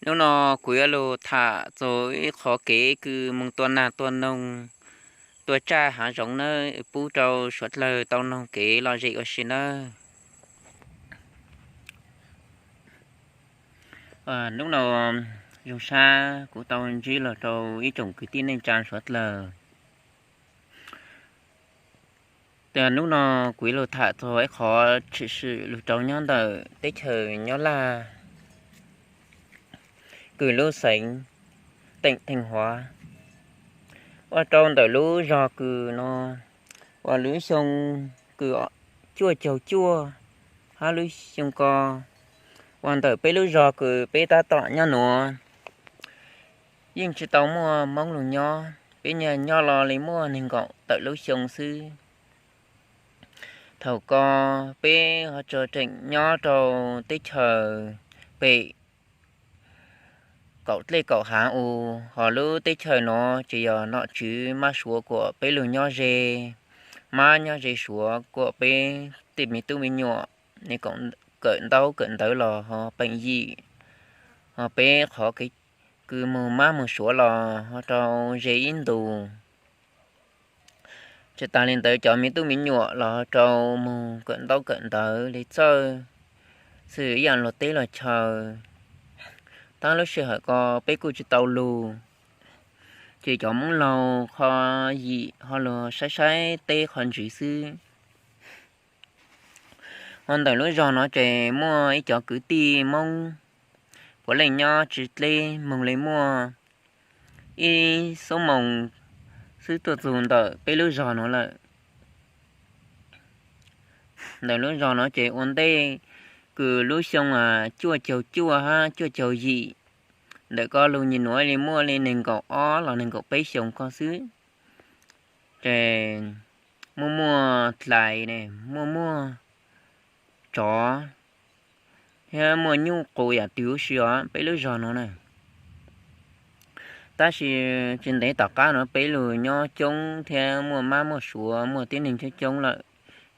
Hnub no kuv yuav lug tham txug ib qhov kev kws moog tua naag tua noog, tua tsaj haav zoov nawb, pub rau suav dlawg tau noog kev lom zem ua si nawb. Hnub no zoo sab kuv tau ntsib lug rau ib tsoom kwv tij neej tsaa suav dlawg. Hnub no kuv yuav lug tham txug ib qhov tshwm sim lug rau nyob ntawm teb chaws Nyab Laj, kws lub xeev teem Theej Huav, ua rau ntawm lub zog kws no, uas lub xyoo kws cuaj caug cuaj hab lub xyoo ko, ua ntawm peb lub zog kws peb tab tom nyob nuav yeej tsi tau muaj Moob lug nyob, peb nyag nyob los li muaj neeg nkaum tawm lub xyoo xwb. Thaum ko peb ho tseem nyob rau teb chaws pem kaum dlej kaum haav u, ho lub teb chaws nuav tsis yog nom tswv mab suav kuas peb lug nyob ze, mab nyob ze suav kuas peb tej me tub me nyuam kawm ntaub kawm ntawv los ho peem yim, ho peb qhov kev kws moog mab moog suav los ho rau ze ib ntus. Tsis tas li ntawd cov me tub me nyuam los ho rau moog kawm ntaub kawm ntawv le txawj, xwb ib yaam luag teb luag chaw. Taab lub sij hawm ko peb kuj tsis tau lug, ces cov Moob laug qho yim ho lug saib saib teb qhov ntswv xwb. Ho ntawm lub zog no ces muaj ib cov kwv tij Moob puav leej nyob tsis dleb moog li muaj ib xuab moos xwb tuaj txug ntawm peb lub zog no lawm. Ntawm lub zog no ces ua ntej kws lub xyoo cuaj caug cuaj hab cuaj caug yim, ntawm ko lug nyim nuav li muaj li nees nkaum ob los nees nkaum peb xyoos ko xwb, ces muaj muaj dlais ne, muaj muaj tsov, thiab muaj nyuj qus yam twg huv si os peb lub zog no na. Tab sis tsis ntev tom qab no peb lug nyob coob thiab muaj mab muaj suav muaj tib neeg coob coob lawm,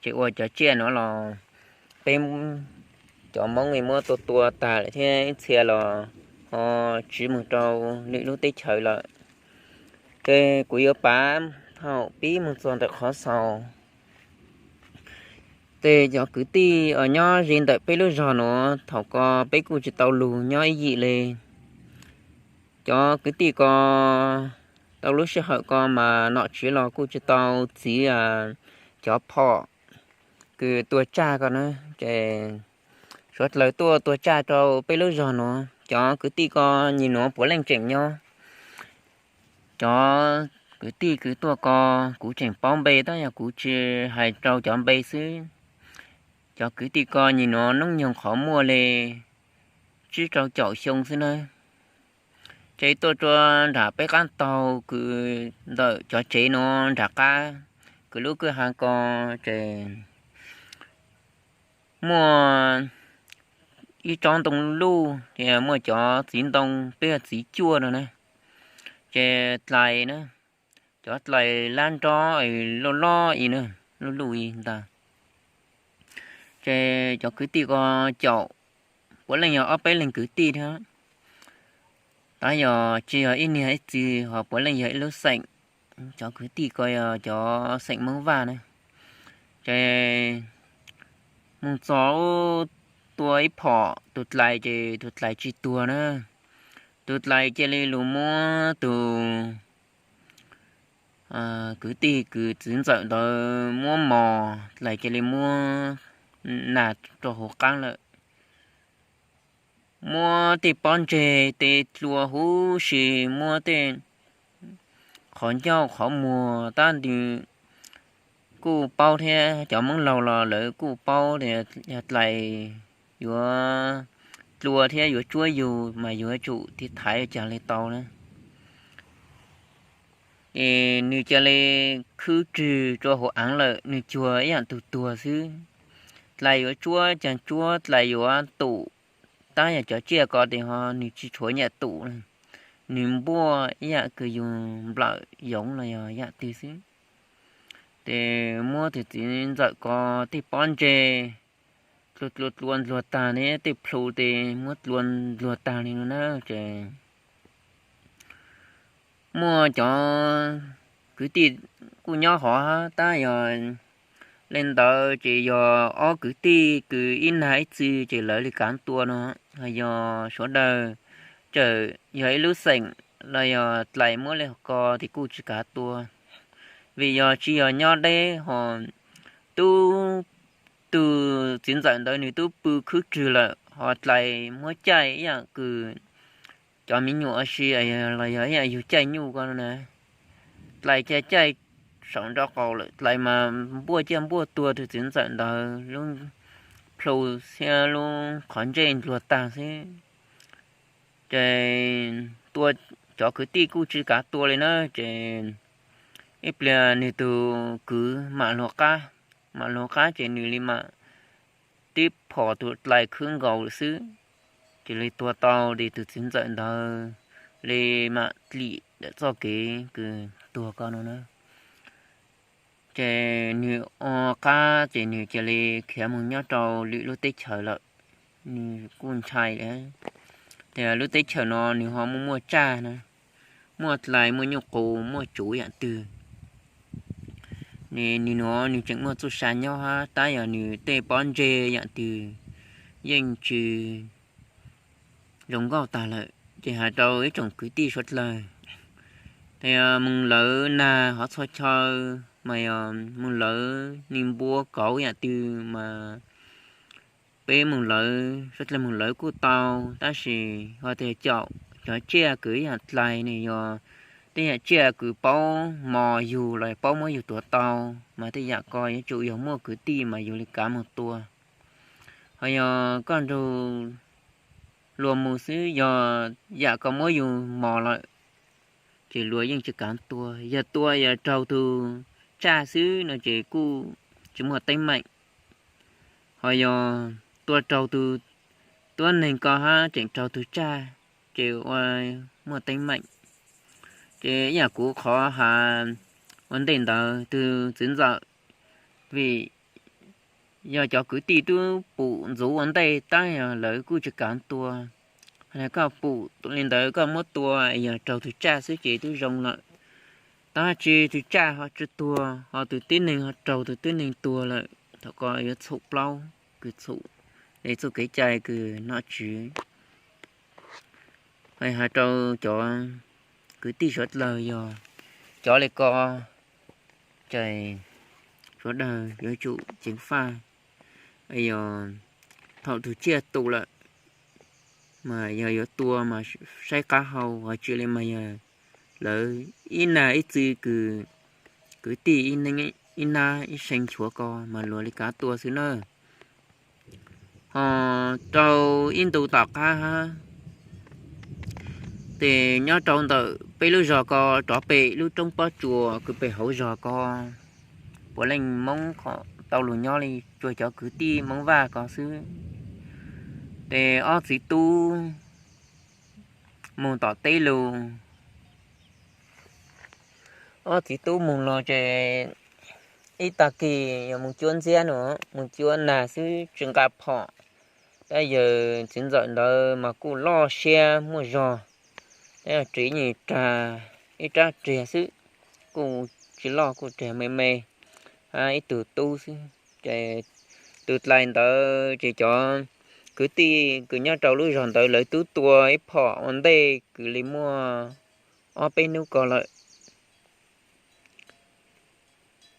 ces ua cov tsiaj nuav los peb cov Moob muab tua tua tag lawm thiab ib txhia los ho tsiv moog rau lwm lub teb chaws lawm. Ces kuv yuav pav thaum pib moog txog ntawm qhov xaus. Ces cov kwv tij uas nyob ze ntawm peb lub zog nuav thaum ko peb kuj tsis tau lug nyob ib yim li. Cov kwv tij ko tau lub sij hawm ko mas nom tswv los kuj tsis tau txwv cov phom kws tua tsaj ko na, ces suav dlawg tuaj tua tsaj rau peb lub zog nuav. Cov kwv tij ko nyim nuav puav leej tseem nyob. Cov kwv tij kws tuaj ko kuv tseem paub npe tab yog kuv tsis hais rau cov npe xwb. Cov kwv tij ko nyim nuav noob nyoog qhov muaj li tsib rau caum xyoo xwb na. Ces tuaj rua nram peb qab taug kws ntawm cov tsev nuav nram qab, kws lub kwj ha ko, ces muaj ib tsob ntoo luj, muaj cov txiv ntoo peb yog txiv cuaj no na, ces dlais na, cov dlais lab nrob loj loj i na, luj luj i ntag. Ces cov kwv tij ko caum, puav leej yog ob peb leeg kwv tij thiab, tab yog tsis yog ib niag ib txiv ho puav leej yog ib lub xeem. Cov kwv tij ko yog cov xeem Moob Vaj na. Ces moog txog tua ib phom tus dlais ces tus dlais tsis tuag na. Tus dlais cia li lug muab tus kwv tij kws txwv ntxawm ntawd muab mos, dlais cia li muab nas rau hauv qaab lawm. Muab tej pob ntseg tej dlua huv si, muab tej qhov ncauj qhov muag tab ntws kuj paub thiab, cov Moob laug los lawv kuj paub tias yog dlais yuav dlua thiab yuav tsuab yug mas yug yuav tsum tiv thaiv ua caag li tau na. Es nws cia li khwb rwg rua hauv aav lawm, nws cuag ib yaam tug tuag xwb. Dlais yuav tsuab caag tsuab, dlais yuav tum, tab yog cov tsiaj ko tes ho nws tsis tshuav nyam tum, nws npuaj ib yaam kws yug nplawm yoov los yog yaam twg xwb. Tes muab tus txiv ntxawm ko tej pob ntseg tua tua tua ntluag tag ne, tej plhu tes muab tua ntluag tag li no na. Ces muaj cov kwv tij kuj nyob hov hab, tab yog le ntawd ces yog ob kwv tij kws ib nag ib txwv ces lawv li kav tua no. Yog sawv daws txawm yog ib lub xeem los yog dlais muab li ko tes kuj tsis kav tua, vim yog tsis yog nyob deb ho tub, tus txiv ntxawm ntawd nws tub pw khwb rwg lawm ho dlais muab caij ib yam kws cov me nyuam ua si los yog ib yam yug caij nyuj ko na. Dlais caij caij saum nraub qaum lawm, dlais mas npuaj ciaj npuaj tuag tus txiv ntxawm ntawd lub plhu thiab lub qhov ntsej ntluag tag xwb. Ces tua, cov kwv tij kuj tsis kav tua li na. Ces ib pliag nws tus kwv mam luag qab, mam luag qab ces nws li mam tib phom tus dlais khwb nkaus lawm xwb. Ces li tua tau li tus txiv ntxawm ntawd li mam dlim ntawm txoj kev kws tuag ko no na. Ces nws ua qab ces nws cia li khiav mus nyob rau lwm lub teb chaws lawm. Nws kuj ntshai tias lub teb chaws no nws ho muaj muaj tsaj na, muaj dlais, muaj nyuj qus, muaj tsuv yam twg. Nws, nws nuav nws tseem muaj txuj sa nyob hab, tab yog nws tej pob ntseg yam twg yeej tsis zoo nkauj tag lawm. Ces has rau ib tsoom kwv tij suav dlawg, moog lawv nag hov txhua chaw, mas yog moog lawv neeg npua kauv yam twg mas peb moog lawv, suav dlawg moog lawv kuj tau, tab sis ho tias caum cov tsiaj kws ib yam dlais ne, yog tej yam tsiaj kws paub mos yug los paub muab yug tuav tau, mas tej yam ko yuav tsum yog muaj kwv tij mas yug li kav moog tua. Ho yog koj nrug luag mus xwb, yog yam ko muab yug mos lawm, ces luag yeej tsis kav tua. Yog tua yog raug tug tsaj xwb no ces kuj tsis muaj teeb meem. Ho yog tua raug tug tuab neeg ko hab tseem raug tug tsaj, ces ua muaj teeb meem. Ces ib yam kuv qhov has ua ntej ntawd, tug txiv ntxawm, vim yog cov kwv tij tub pum ntxuv ua ntej tab yog lawv kuj tsis kav tua. Koj pum li ntawd koj muab tua yog raug tug tsaj xwb ces tub zoo lawm. Tab tsis tug tsaj ho tsi tuag, ho tug tib neeg ho raug tug tib neeg tuag lawm, thaum ko yuav txhum plaub kws txhum, es txuj kev cai kws nom tswv. Has rau cov kwv tij suav dlawg yog cov li ko, ces suav dlawg yuav tsum ceev faj. Yog thaum tug tsiaj tu lawm, mas yog yuav tua mas saib qab hau, ho tsi li mas yog lawv ib nag ib txwv kws kwv tij ib nab ib see nchuav ko mas luag li kav tua xwb na. Ho rau ib ntu tom qab hab, ces nyob rau ntawm peb lub zog ko rov pem lub roob pob tsuas kws pem hauv zog ko, puav leej Moob tau lug nyob li tsuas cov kwv tij Moob Vaj ko xwb. Ces ob txiv tub mus tom teb lug, ob txiv tub mus los ces ib tag kis yog mus cuab ntxiab no, mus cuab nag xwb tsis nqa phom. Tab yawg txiv ntxawm ntawd mas kuj loj siab muaj zog, tab yog ris ib rab riam xwb, kuj tsis loj, kuj riam me me, hab ib tug tub xwb. Ces tus dlais ntawd ces cov kwv tij kws nyob rau lub zog ntawd lawv tub tua ib phom ua ntej kws li muaj ob peb hnub ko lawm.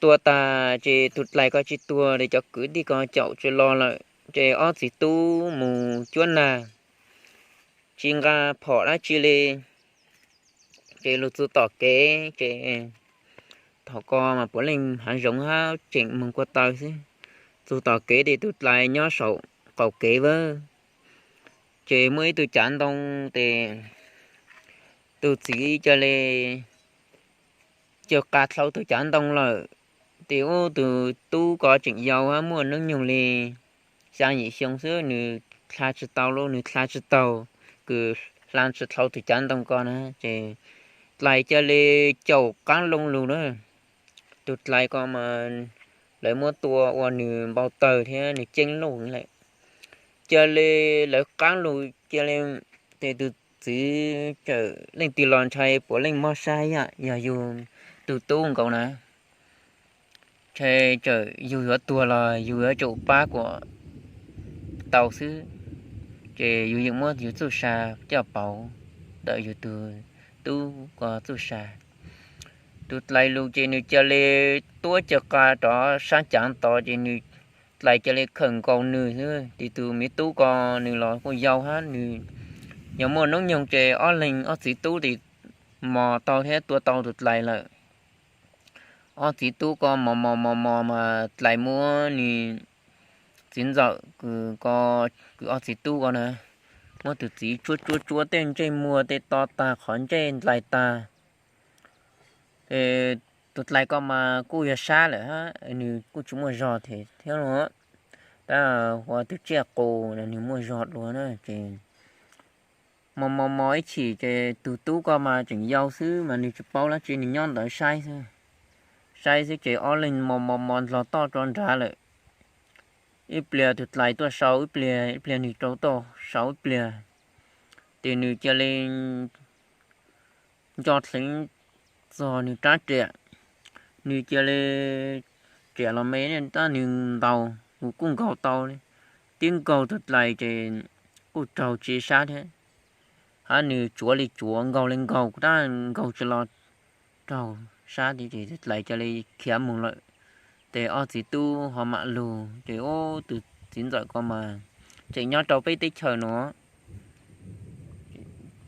Tua tas ces tus dlais ko tsis tuag li, cov kwv tij ko caum tsis los lawm, ces ob txiv tub mus cuab nag, tsis nqa phom dab tsi li. Ces lug txug tom kev ces thaum ko mas puav leej hav zoov hab tseem moog kua taw xwb. Txug tom kev ces tus dlais nyob saum qaum kev vab. Ces muaj ib tug cav ntoo, ces tus txiv ca le ca qa dlhau tus cav ntoo lawm. Ces ub, tus tub ko tseem yau hab muaj hnub nyoog li xya yim xyoo xwb, nws dlha tsis tau lawm, nws dlha tsis taug, kws dlha tsis dlhau tus cav ntoo ko na. Ces dlais ca le caum qaab loo lug na. Tus dlais ko mas lawv muab tua ua nws npau tawg thiab nws ceeb luj lawm. cia li lawv qaab lug cia li, ces tus txiv txawm leej twg los ntshai puav leej mob sab yam yog yug tug tub nkaus na. Ntshai txawm yug yuav tuag los yug yuav tsum pab kuas tau xwb, ces yug yeem muab yug txuj sa coj pauv ntawm yug tug tub ko txuj sa. Tus dlais lug ces nws cia li tuab ca qa rov sab caav tod ces nws dlais cia li khawm nkaus nws xwb, ces tus miv tub ko nws los kuj yau hab, nws yog muaj noob nyoog ces ob leeg ob txiv tub tes mos tau thiab tua tau tus dlais lawm. Ob txiv tub ko mos mos mos mos mas dlais muab nws txiv ntxawm kws ko, kws ob txiv tub ko na, muab tus txiv tsuab tsuab tsuab tej ntsej muag tej to tag, qhov ntsej dlais tag. Tus dlais ko mas kuj yog sab lawm hab, nws kuj tsis muaj zog thiab thiab los, tab ua tus tsiaj qus nws muaj zog dua na ces mos mos mos ib chim ces tus tub ko mas tseem yau xwb mas nws tsis paub dab tsi, nws nyob ntawd saib xwb. Saib xwb ces ob leeg mos mos mos ndlog toj rau nrad lawm. Ib pliag tus dlais tuaj sau ib pliag, ib pliag nws rov tuaj sau ib pliag, ces nws cia li nco dheev txog nws rab riam, nws cia li riam los me tab nws ntaus, nws kuj nkaug tau li, tib nkaug tus dlais ces kuj raug tsis sab thiab, hab nws tsuav li tsuav nkaug li nkaug tab nkaug tsis los raug sab ces tus dlais cia li khiav mus lawm. Ces ob txiv tub ho mam lug ces ub tus txiv ntxawm ko mas tseem nyob rau peb teb chaws no,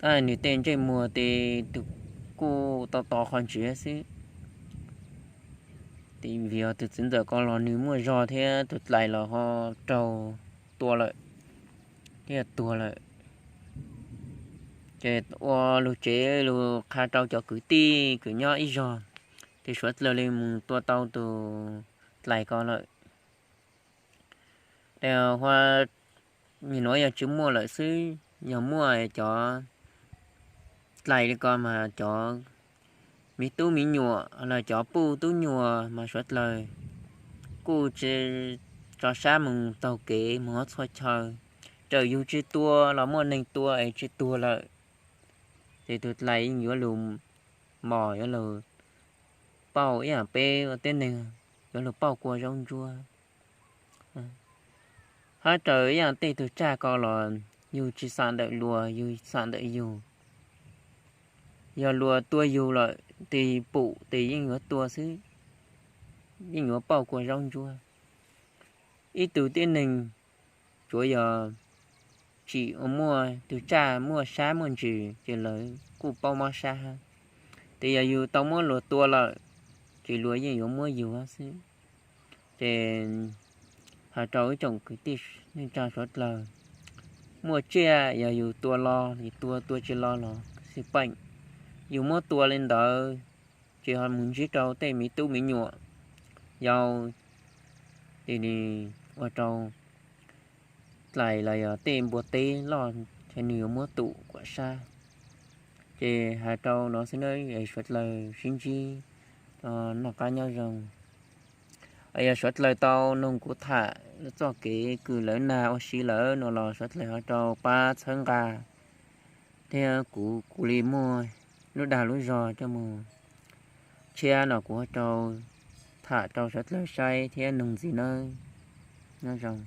tab nws tej ntsej muag tes tus kuj to to qhov ntsiav xwb. Vim yog tus txiv ntxawm ko los nws muaj zog thiab tus dlais los ho raug tua lawm, thiaj tuag lawm. Ces ua lug tsev lug qha rau cov kwv tij kws nyob ib zog, ces suav dlawg li mus tua tau tus dlais ko lawm. Ua, nim nuav yog tsis muaj lawm xwb, yog muaj cov dlais li ko mas cov miv tub miv nyuam los cov puj tub nyuam mas suav dlawg kuj tsis tso sab mus taug kev mus ob txhua chaw, txawm yug tsis tua los muaj neeg tua es tsis tuag lawm, ces tus dlais yeej yuav lug mos yuav lug pauj ib yam peb ua tib neeg yuav lug pauj kua zaub ntsuab. Hab raws ib yam tej tug tsaj ko los yug tsis xam ntawm luag, yug xam ntawm yug. Yog luag tua yug lawm tes pum tes yeej yuav tua xwb, yeej yuav pauj kua zaub ntsuab. Ib tug tib neeg tsuav yog tsim ua muaj tug tsaj muaj sab muaj ntsws ces lawv kuj paub mob sab hab. Tes yog yug tau muab luag tua lawm, ces luag yeej yuav muab yug xwb. Ces has rau ib tsoom kwv tij neej tsa suav dlawg, muaj tsiaj yog yug tua los, tua tua tsis los los xij peem, yug muab tua li ntawd, ces ho mus ntsib rau tej miv tub miv nyuam yau, ces nws ua rau dlais los yog tej npua teb loj, ces nws yuav muab tum kuam sab. Ces has rau no xwb nawb, suav dlawg sib ntsib, noj qab nyob zoo. Yog suav dlawg tau noog kuv tham txoj kev kws lawv nag ua si lawm no los suav dlawg ho rau pab txhawb nqa, thiab kuv kuv li muaj lub dag lub zog coj mus tshiab no kuv ho rau tham rau suav dlawg saib thiab noog ntxiv nawb. Nyob zoo.